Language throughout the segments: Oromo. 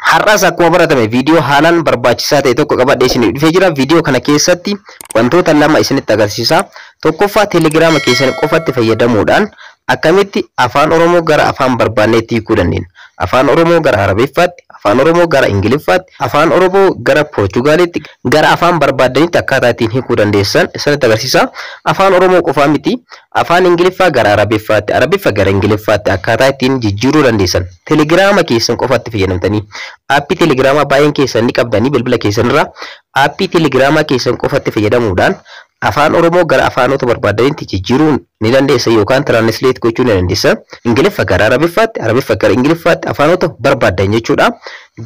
Har'as akkuma baratame viidiyoo haalaan barbaachisaa ta'e tokko qabadhee isiniif dhufee jira. Viidiyoo kana keessatti wantoota lama isinitti agarsiisa. Tokkoffaa, Teelegiraama keessan qofatti fayyadamuudhaan akkamitti Afaan Oromoo gara afaan barbaanneetti hiikuu dandeenya. Afaan Oromoo gara Arabiffaatti, Afaan Oromoo gara Ingiliffaatti, Afaan Oromoo gara Poorchugaalitti, gara afaan barbaadanitti akkaataa ittiin hiikuu dandeessan isinitti agarsiisa. Afaan Oromoo qofaa miti, Afaan Ingiliffaa gara Arabiffaatti, Arabiffa gara Ingiliffaatti akkaataa ittiin jijjiiruu dandeessan. Teelegiraama keessan qofatti fayyadamtanii, aappii Teelegiraamaa baay'een keessan ni qabdanii bilbila keessan irraa, aappii Teelegiraamaa keessan qofatti fayyadamuudhaan Afaan Oromoo gara afaanota barbaadanitti jijjiiruu ni dandeessa yookaan translate gochuu ni dandeessa. Ingiliffa gara Arabiffaatti, Arabiffa gara Ingiliffaatti, afaanota barbaadan jechuudha.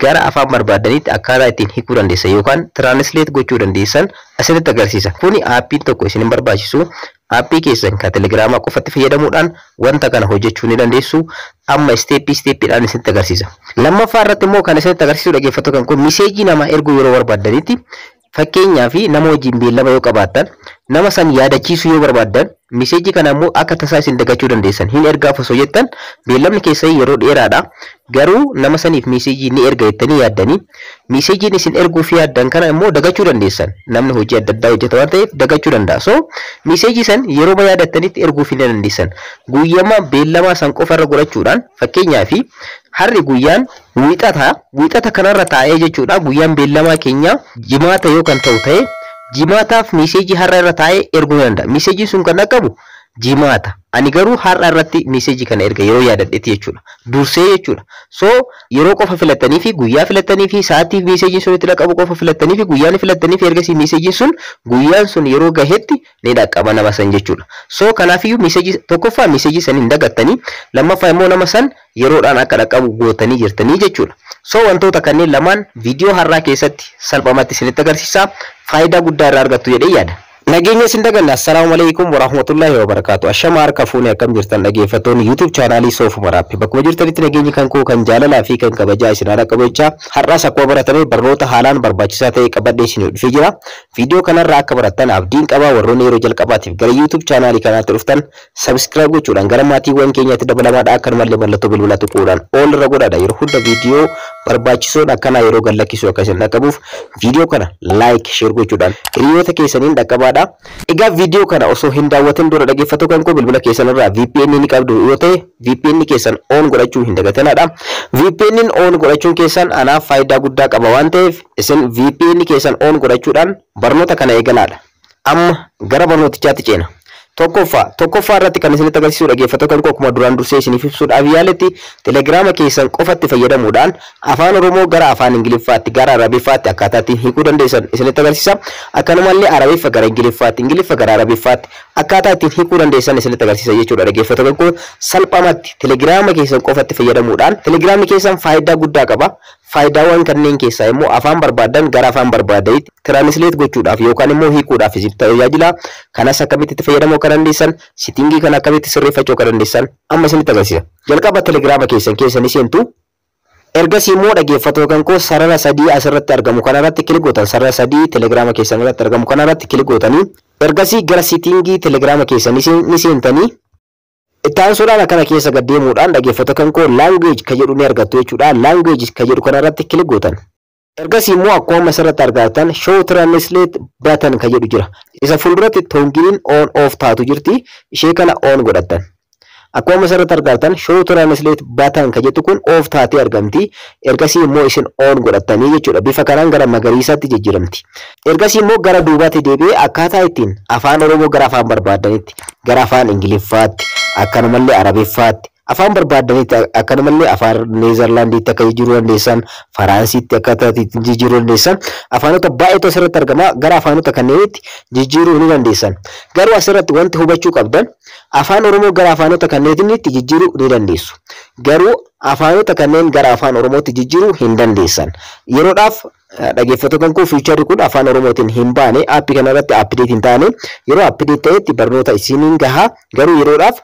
Gara afaan barbaadanitti akkaataa ittiin hiikuu dandeessan yookaan translate gochuu dandeessan asirratti agarsiisa. Kuni aappiin tokko isin hin barbaachisu. Aappii keessan kan Teelegiraamaa qofatti fayyadamuudhaan wanta kana hojjechuu ni dandeessu. Amma step stepiidhaan isinitti agarsiisa. Lammaffaa irratti immoo kan isinitti agarsiisu, dhaggeeffattoota kan kun, message namaa erguu yeroo barbaaddanitti, fakkeenyaa fi nama wajjin beellama yoo qabaattan, nama san yaadachiisuu yoo barbaaddan, message kana immoo akka tasaa isin dagachuu dandeessan, hin ergaaf osoo jettan, beellamni keessan yeroo dheeraadha, garuu nama saniif message ni erga jettanii yaaddanii, messageiin isin erguuf yaaddan kana immoo dagachuu dandeessan. Namni hojii adda addaa hojjeta waan ta'eef dagachuu danda'a. So message san yeroo yaadattanitti erguuf hin dandeessan. Guyyama beellamaa san qofa irra godhachuudhaan, fakkeenyaa fi har'i guyyaan Wiixata, Wiixata kanarra taa'ee jechuudha, guyyaan beellamaa keenya Jimaata yoo kan ta'u ta'e, Jimaataaf message har'a irra taa'ee erguu danda'a. Messageiin sun kan dhaqqabu Jimaata. Ani garuu har'a irratti message kana erga yeroo yaadadhetti jechuudha. Dursee jechuudha. So yeroo qofa filattanii fi guyyaa filattanii fi sa'aatii messageiin sun itti dhaqqabu qofa filattanii fi guyyaan filattanii fi ergasii messageiin sun guyyaan sun yeroo gahetti ni dhaqqaba nama san jechuudha. So kanaafiyyuu message tokkoffaa message san hin dagattanii, lammaffaa immoo nama san yeroodhaan akka dhaqqabu gootanii jirtanii jechuudha. So wantoota kanneen lamaan viidiyoo har'aa keessatti salphumatti isinitti agarsiisa. Faayidaa guddaa irraa argattu jedhee yaada. Nageenya isin daganne. Assalaamu alaikum warahmatullahi wabarakaatu. Ashama, harka fuune, akkam jirtan dhaggeeffattoonni YouTube chaanaalii Soof Maraappi? Bakkuma jirtanitti nageenyi kan koo kan jaalalaa fi kan kabajaa isin haa qabu jechaa, har'aas akkuma baratame barnoota haalaan barbaachisaa ta'e qabadhee isin dhufee jira. Viidiyoo kanarraa akka barattan abdiin qaba. Warroonni yeroo jalqabaatiif gara YouTube chaanaalii kanaatti dhuftan subscribe gochuudhaan gara maatiiwwan keenyaatti dabalamaadha. Akkanumallee mallattoo bilbilaa tuquudhaan all irra godhaadha. Yeroo hunda viidiyoo barbaachisoon akkanaa yeroo gad lakkisu akka isin dhaqqabuuf viidiyoo kana like, share gochuudhaan hiriyoota keessaniin dhaqqabaadha. Egaa viidiyoo kana osoo hin daawwatin dura, dhaggeeffattoota kan koo, bilbila keessan irraa VPN ni qabdu yoo ta'e VPN keessan on godhachuu hin dagatinaadha. VPN on godhachuun keessan anaaf faayidaa guddaa qaba waan ta'eef isin VPN keessan on godhachuudhaan barnoota kana eegalaadha. Amma gara barnootichaatti ceena. Tokkoffaa irratti kan isinitti agarsiisu, dhaggeeffattoota kan koo, akkuma duraan dursee isiniif ibsuudhaaf yaaletti, Telegiraama keessan qofatti fayyadamuudhaan Afaan Oromoo gara Afaan Ingiliffaatti, gara Arabiffaatti akkaataa ittiin hiikuu dandeessan isinitti agarsiisa. Akkanumallee Arabiffa gara Ingiliffaatti, Ingiliffa gara Arabiffaatti akkaataa ittiin hiikuu dandeessan isinitti agarsiisa jechuudha, dhaggeeffattoota kan koo. Salphumatti Telegiraama keessan qofatti fayyadamuudhaan. Telegiraamni keessan faayidaa guddaa qaba. Faayidaawwan kanneen keessaa immoo afaan barbaadan gara afaan barbaadanitti translate gochuudhaaf yookaan immoo hiikuudhaaf isin tajaajila. Kanas akkamitti itti fayyadamuu akka dandeessan, setting kana akkamitti sirreeffachuu akka dandeessan amma isinitti agarsiisa. Jalqaba Telegiraama keessan keessa ni seentu. Ergasii immoo, dhaggeeffattoota kan koo, sarara sadii asirratti argamu kanarratti click gootan. Sarara sadii Telegiraama keessan irratti argamu kanarratti click gootanii, ergasii gara setting Telegiraama keessan ni seentanii. Itti aansuudhaan akkana keessa gad deemuudhaan, dhaggeeffattoota kan koo, language ka jedhu ni argattu jechuudha. Language ka jedhu kanarratti click gootan. Ergasii immoo akkuma asirratti argattan show translate button ka jedhu jira. Isa fuulduratti toggleiin on off taatu jirti. Ishee kana on godhattan. Akkuma asirratti argattan show translate button ka jettu kun off taatee argamti. Ergasii immoo isin on godhattanii jechuudha. Bifa kanaan gara magariisaatti jijjiiramti. Ergasii immoo gara duubaatti deebi'ee akkaataa ittiin Afaan Oromoo gara afaan barbaadanitti, gara Afaan Ingiliffaatti, akkanumallee Arabiffaatti, afaan barbaadanitti, akkanumallee afaan Neezerlaandiitti akka jijjiiruu dandeessan, Faraansiitti akka jijjiiruu dandeessan, afaanota baay'eetu asirratti argama, gara afaanota kanneenitti jijjiiruu ni dandeessan. Garuu asirratti wanti hubachuu qabdan, Afaan Oromoo gara afaanota kanneenitti jijjiiruu ni dandeessu. Garuu afaanota kanneen gara Afaan Oromootti jijjiiruu hin dandeessan. Yeroodhaaf, dhaggeeffattoota koo, featureri kun Afaan Oromootiin hin baane, aappii kanarratti update hin taane. Yeroo update ta'etti barnoota isiniin gahaa. Garuu yeroodhaaf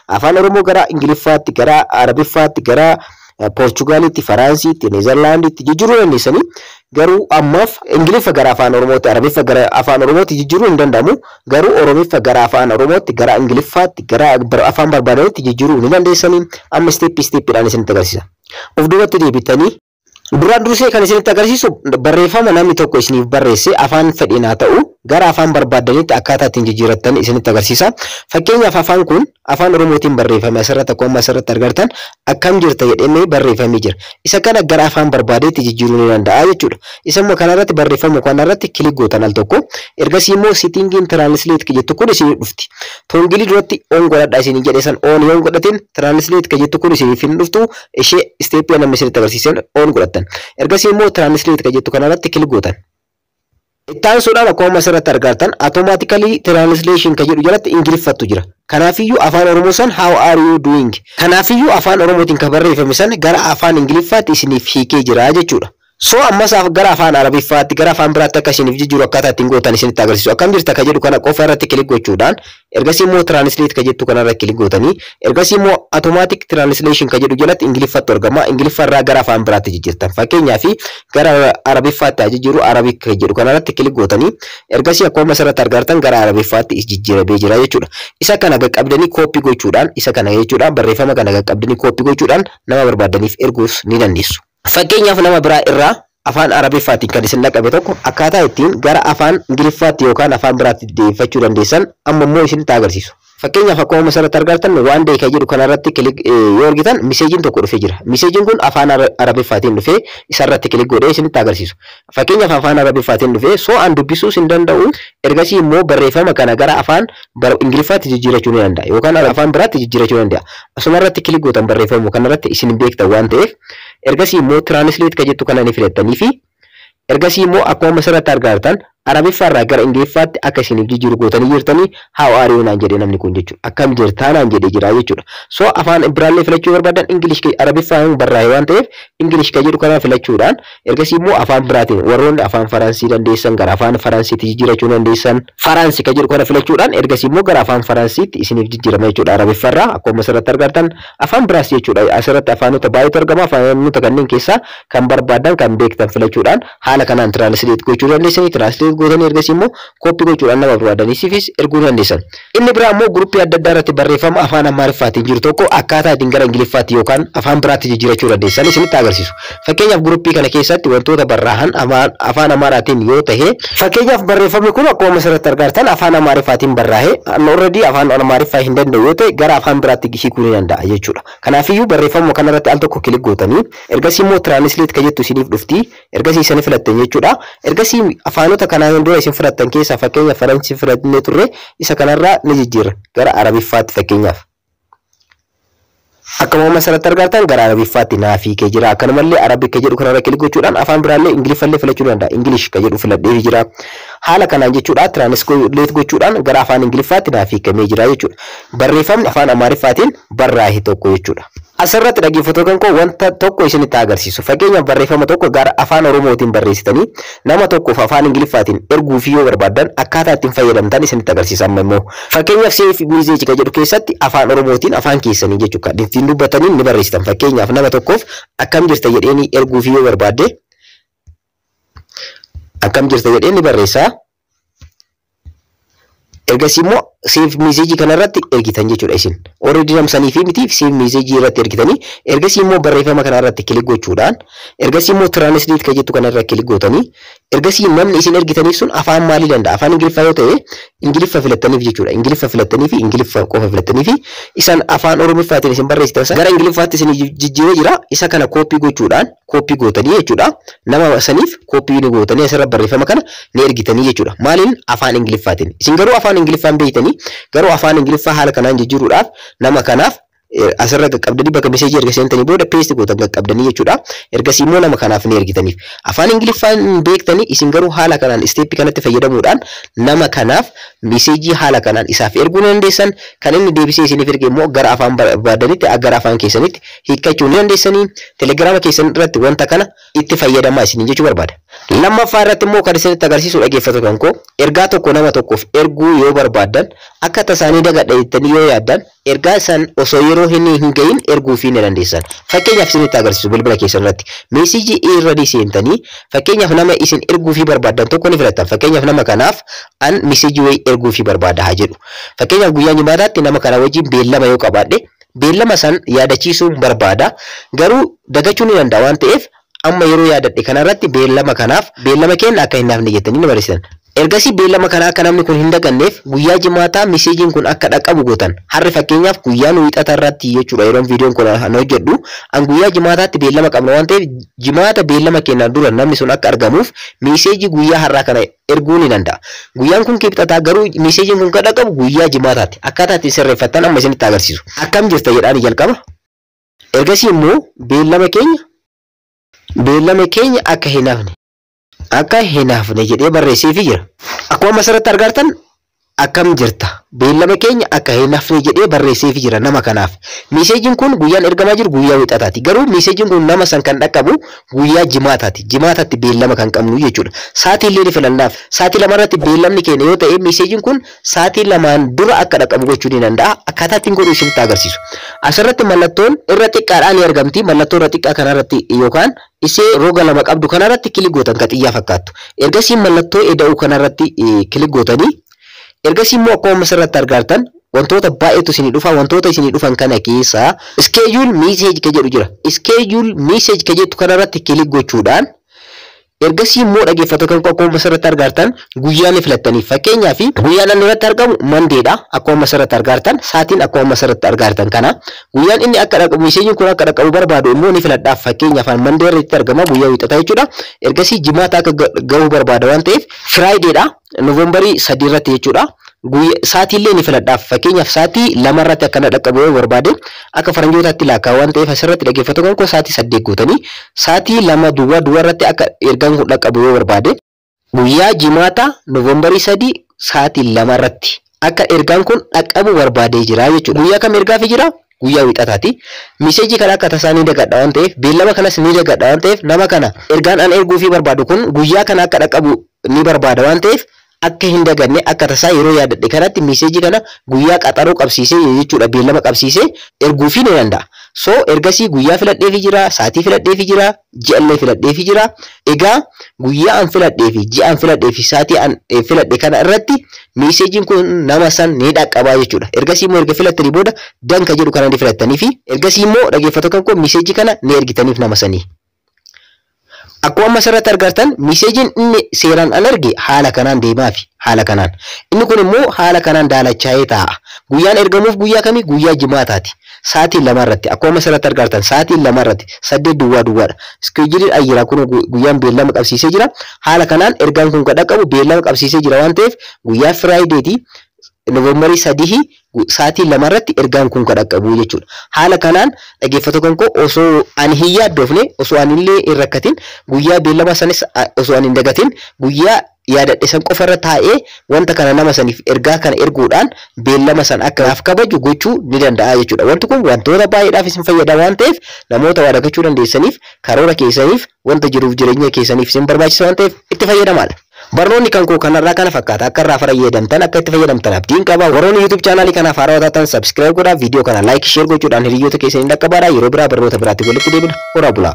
Afaan Oromoo gara Ingiliffaatti, gara Arabiffaatti, gara Poorchugaalitti, Faraansiitti, Neezerlaanditti jijjiiruu dandeessanii, garuu ammaaf Ingiliffa gara Afaan Oromootti, Arabiffa gara Afaan Oromootti jijjiiruu hin danda'amu. Garuu Oromiffa gara Afaan Oromootti, gara Ingiliffaatti, gara afaan barbaadanitti jijjiiruu ni dandeessanii. Amma step stepiidhaan isinitti agarsiisa. Of duubatti deebitanii Duraan dursee kan isinitti agarsiisu barreeffama namni tokko isiniif barreesse afaan fedhiin haa ta'u gara afaan barbaaddanitti akkaataa ittiin jijjiirattan isinitti agarsiisa. Fakkeenyaaf, afaan kun Afaan Oromootiin barreeffame. Asirratti akkuma asirratti argartan "akkam jirta" jedhamee barreeffamee jira. Isa kana gara afaan barbaadeetti jijjiiruu ni danda'a jechuudha. Isa immoo kanarratti, barreeffama kanarratti click gootan al tokko. Ergasii immoo settingiin translate jettu kun isinii dhufti. Toggle duratti on godhadha isinii jedhe san on yoo godhatin, translate jettu kun isiniif hin dhuftu. Ishee steppii namni isinitti agarsiisan on godhattan. Ergasii immoo translate jettu kanarratti click gootan. Itti aansuudhaan akkuma asirratti argartan automatically translation kan jedhu jalatti Ingiliffattu jira. Kanaafiyyuu Afaan Oromoo san "How are you doing?" Kanaafiyyuu Afaan Oromootiin kan barreeffame san gara Afaan Ingiliffaatti isiniif hiikee jira jechuudha. So ammas gara Afaan Arabiffaatti, gara afaan biraatti akka isiniif jijjiiru akkaataa ittiin gootan isinitti agarsiisu. "Akkam jirta" kan jedhu kana qofa irratti click gochuudhaan, ergasii immoo translate kan jettu kanarra click gootanii, ergasii immoo automatic translation kan jedhu jalatti Ingiliffattu argama. Ingiliffa irraa gara afaan biraatti jijjiirtan. Fakkeenyaaf, gara Arabiffaatti haa jijjiiru. Arabic kan jedhu kanarratti click gootanii, ergasii akkuma asirratti argartan gara Arabiffaatti jijjiiramee jira jechuudha. Isa kana qaqqabdanii copy gochuudhaan, isa kana jechuudha, barreeffama kana qaqqabdanii copy gochuudhaan nama barbaadaniif erguus ni dandeessu. Fakkeenyaaf, nama biraa irraa Afaan Arabiffaatiin kan isin dhaqqabe tokko akkaataa ittiin gara Afaan Ingiliffaatti yookaan afaan biraatti deeffachuu dandeessan amma immoo isinitti agarsiisu. Fakkeenyaaf, akkuma asirratti argartan "one day" kan jedhu kanarratti click yoo argitan, messageiin tokko dhufee jira. Messageiin kun Afaan Arabiffaatiin dhufee, isarratti click godhee isinitti agarsiisu. Fakkeenyaaf, Afaan Arabiffaatiin dhufee, so an dubbisuus hin danda'u. Ergasii immoo barreeffama kana gara Afaan Ingiliffaatti jijjiirachuu ni danda'a yookaan afaan biraatti jijjiirachuu ni danda'a. Asuma irratti click gootan, barreeffama kanarratti isin hin beektan waan ta'eef, ergasii immoo translate kan jettu kana ni filattanii fi ergasii immoo akkuma asirratti argartan Arabiffaarraa gara Ingiliffaatti akka isiniif jijjiiru gootanii jirtanii. "How are you" naan jedhee namni kun jechuudha. "Akkam jirtaa" naan jedhee jira jechuudha. So afaan biraallee filachuu barbaadan, English, Arabiffaan barraa'e waan ta'eef, English kan jedhu kana filachuudhaan, ergasii immoo afaan biraatiin warroonni afaan Faransii dandeessan gara afaan Faransiitti jijjiirachuu dandeessan. Faransi kan jedhu kana filachuudhaan, ergasii immoo gara afaan Faransiitti isiniif jijjiirama jechuudha. Arabiffaarraa akkuma asirratti argartan afaan biraas jechuudha. Asirratti afaanota baay'eetu argama. Afaanota kanneen keessaa kan barbaadan, kan beektan filachuudhaan haala kanaan translate gochuu dandeessanii. Translate gootanii, ergasii immoo copy gochuudhaan nama barbaadaniifis erguu dandeessan. Inni biraa immoo groupii adda addaa irratti barreeffama Afaan Amaariffaatiin jiru tokko akkaataa ittiin gara Ingiliffaatti yookaan afaan biraatti jijjiirachuu dandeessan isinitti agarsiisu. Fakkeenyaaf, groupii kana keessatti wantoota barraa'an Afaan Amaaraatiin yoo ta'e, fakkeenyaaf barreeffamni kun akkuma asirratti argartan Afaan Amaariffaatiin barraa'e, already Afaan Amaariffaa hin danda'u yoo ta'e, gara afaan biraatti hiikuu ni danda'a jechuudha. Kanaafiyyuu barreeffama kanarratti al tokko click gootanii, ergasii immoo translate kan jettu isiniif dhufti, ergasii isanii filattan jechuudha. Ergasii afaanota kanaan dura isin filattan keessaa, fakkeenya Faransii filannee turre, isa kanarraa ni jijjiirra gara Arabiffaatti fakkeenyaaf. Akkuma asirratti argartan gara Arabiffaatti naaf hiikee jira. Akkanumallee Arabic kan jedhu kanarra click gochuudhaan afaan biraallee, Ingiliffallee filachuu danda'a. English kan jedhu filadhee jira. Haala kanaan jechuudha, translate gochuudhaan gara Afaan Ingiliffaatti naaf hiikamee jira jechuudha. Barreeffamni Afaan Amaariffaatiin barraa'e tokko jechuudha. Asirratti dhaggeeffattoota koo, wanta tokko isinitti agarsiisu. Fakkeenyaaf, barreeffama tokko gara Afaan Oromootiin barreessitanii nama tokkoof Afaan Ingiliffaatiin erguufii yoo barbaaddan akkaataa ittiin fayyadamtan isinitti agarsiisa amma immoo. Fakkeenyaaf, save message kan jedhu keessatti Afaan Oromootiin, afaan keessanii jechuudha, ittiin dubbatanii ni barreessitan. Fakkeenyaaf, nama tokkoof "akkam jirta" jedheenii erguufii yoo barbaadde, "akkam jirta" jedhee ni barreessaa. Ergasii immoo save message kanarratti ergitan jechuudha isin. Already namsanii fi miti, save message irratti ergitanii, ergasii immoo barreeffama kanarratti click gochuudhaan, ergasii immoo translate kan jettu kanarra click gootanii, ergasii namni isin ergitaniif sun afaan maalii danda'a? Afaan Ingiliffaa yoo ta'e, Ingiliffa filattaniif jechuudha. Ingiliffa filattanii fi Ingiliffa qofa filattanii fi isaan Afaan Oromiffaatiin isin barreessitan gara Ingiliffaatti isin jijjiiree jira. Isa kana copy gochuudhaan, copy gootanii jechuudha. Nama saniif copy ni gootanii asirra barreeffama kana ni ergitanii jechuudha. Maaliin? Afaan Ingiliffaatiin. Isin garuu Afaan Ingiliffaan beektanii, garuu Afaan Ingiliffaa haala kanaan jijjiiruudhaaf nama kanaaf asirra qaqqabdanii, bakka messageii erga seentanii booda paste gootan qaqqabdanii jechuudha. Ergasii immoo nama kanaaf ni ergitaniif. Afaan Ingiliffaan beektanii, isin garuu haala kanaan steppii kanatti fayyadamuudhaan nama kanaaf messageii haala kanaan isaaf erguu ni dandeessan. Kan inni deebisee isiniif erge immoo gara afaan barbaadanitti, gara afaan keessanitti hiikkachuu ni dandeessanii. Telegiraama keessan irratti wanta kana itti fayyadamaa isiniin jechuu barbaada. Lammaffaa irratti immoo kan isinitti agarsiisu, dhaggeeffatu kan koo, ergaa tokko nama tokkoof erguu yoo barbaaddan, akka tasaanii dagadha jettanii yoo yaaddan, ergaa san osoo yeroo hin gahin erguufii ni dandeessan. Fakkeenyaaf, isinitti agarsiisu, bilbila keessan irratti messageii irra seentanii, fakkeenyaaf nama isin erguufii barbaaddan tokko ni filattan. Fakkeenyaaf, nama kanaaf an messageii wayii erguufii barbaada haa jedhu. Fakkeenyaaf, guyyaa Jimaataatti nama kana wajjin beellama yoo qabaadhe, beellama san yaadachiisuun barbaada. Garuu dagachuu ni danda'a waan ta'eef, Amma yeroo yaadadhe kanarratti beellama kanaaf beellama keenya akka hin hafne jettanii ni barreessitan. Ergasii beellama kana akka namni kun hin daganneef guyyaa Jimaataa meseejiin kun akka dhaqqabu gootan. Harri fakkeenyaaf guyyaan Wiixata irratti jechuudha yeroon viidiyoon kun an hojjedhu. An guyyaa Jimaataatti beellama qabna waan ta'eef Jimaata beellama keenyaan dura namni sun akka argamuuf meseejii guyyaa har'aa kana erguu ni danda'a. Guyyaan kun Kibxataa, garuu meseejiin kun kan dhaqqabu guyyaa Jimaataatti. Akkaataa ittiin sirreeffattan amma isinitti agarsiisu. Akkam jirta jedhaani jalqaba. Ergasii immoo beellama keenya akka hin hafne jedhee barreesseefii jira. Akkuma asirratti argartan, akkam jirta, beellama keenya akka hin hafne jedhee barreesseefii jira nama kanaaf. Meeseejiin kun guyyaan ergamaa jiru guyyaa Wixataati. Garuu meeseejiin kun nama san kan dhaqqabu guyyaa Jimaataati. Jimaataatti beellama kan qabnu jechuudha. Saatii illee ni filannaaf. Saatii 2 irratti beellamni keenya yoo ta'e, meeseejiin kun saatii 2n dura akka dhaqqabu gochuu ni danda'a. Akkaataa ittiin godhu isinitti agarsiisu. Asirratti mallattoon irra xiqqaadhaan ni argamti. Mallattoo irra xiqqaa kanarratti yookaan isee roga lama qabdu kanarratti click gootan, kan xiyyaa fakkaattu. Ergasii mallattoo eda'uu kanarratti click gootanii, ergasii immoo akkuma asirratti argartan wantoota baay'eetu isinii dhufa. Wantoota isinii dhufan kana keessaa schedule message ka jedhu jira. Schedule message ka jettu kanarratti click gochuudhaan, ergasii immoo dhaggeeffattoota kan akkuma asirratti argartan guyyaa ni filattaniif. Fakkeenyaaf guyyaan inni irratti argamu Mondaydha. Akkuma asirratti argartan, saatiin akkuma asirratti argartan kana, guyyaan inni akka dhaqabu, meeseejiin kun akka dhaqabu barbaadu immoo ni filadhaaf. Fakkeenyaaf Monday irratti argama, guyyaa Wiixataa jechuudha. Ergasii Jimaata akka gahuu barbaada waan ta'eef Fridaydha, November 3 irratti jechuudha. Saatii illee ni filadhaaf. Fakkeenyaaf saatii 2 irratti akkana dhaqqabu yoo barbaade, akka faranjootaatti laakkaa waan ta'eef asirratti dhaggeeffattoota koo saatii 8 gootanii, saatii 2 duwwaa duwwaa irratti akka ergaan kun dhaqqabu yoo barbaade, guyyaa Jimaata November 3 saatii 2 irratti akka ergaan kun dhaqqabu barbaadee jira jechuudha. Guyyaa kam ergaafi jira? Guyyaa Wixataati. Meseejii kana akka tasaa ni dagadha waan ta'eef, beellama kanas ni dagadha waan ta'eef, nama kana ergaan an erguufii barbaadu kun guyyaa kana akka dhaqqabu ni barbaada waan ta'eef, akka hin daganne akka tasaa yeroo yaadadhe kanatti meseejii kana guyyaa qaxaroo qabsiisee jechuudha, beellama qabsiisee erguufii ni danda'a. So ergasii guyyaa filadheefi jira, saatii filadheefi jira, ji'allee filadheefi jira. Egaa guyyaa an filadheefi ji'a an filadheefi saatii an filadhe kana irratti meseejiin kun nama san ni dhaqqabaa jechuudha. Ergasii immoo erga filattanii booda done ka jedhu kana ni filattanii fi ergasii immoo dhaggeeffattoota koo meseejii kana ni ergitaniif nama sanii. Akkuma amma asirratti argartan, meseejiin inni seeraan an erge haala kanaan deemaafi haala kanaan. Inni kun immoo haala kanaan daalachaa'ee taa'a. Guyyaan ergamuuf guyyaa kamii? Guyyaa Jimaataati. Sa'aatii 2 irratti akkuma asirratti argartan, sa'aatii 2 irratti 8 duwwaa duwwaadha. Scheduleiin ayyiraa kun guyyaan beellama qabsiisee jira. Haala kanaan ergaan kun kan dhaqqabu beellama qabsiisee jira waan ta'eef guyyaa Fridaytii November 3 sa'aatii 2 irratti ergaan kun kan dhaqqabu jechuudha. Haala kanaan dhaggeeffattoota koo osoo ani hin yaaddofne, osoo ani illee hin rakkatin, guyyaa beellama sanis osoo ani hin dagatin, guyyaa yaadadhe san qofa irra taa'ee wanta kana nama saniif ergaa kana erguudhaan beellama san akka naaf kabaju gochuu ni danda'a jechuudha. Wanti kun wantoota baay'eedhaaf isin fayyada waan ta'eef, namoota waa dagachuu dandeessaniif, karoora keessaniif, wanta jiruuf jireenya keessaniif isin barbaachisa waan ta'eef itti fayyadamaadha. Barnoonni kan koo kanarraa kana fakkaata. Akka irraa fayyadamtan, akka itti fayyadamtan abdiin qaba. Warroonni YouTube channelii kanaaf haarawaa taatan subscribe godhaa. Viidiyoo kana like, share gochuudhaan hiriyoota keessanii dhaqqabaadha. Yeroo biraa barnoota biraatti walitti deebina. Horaa bulaa.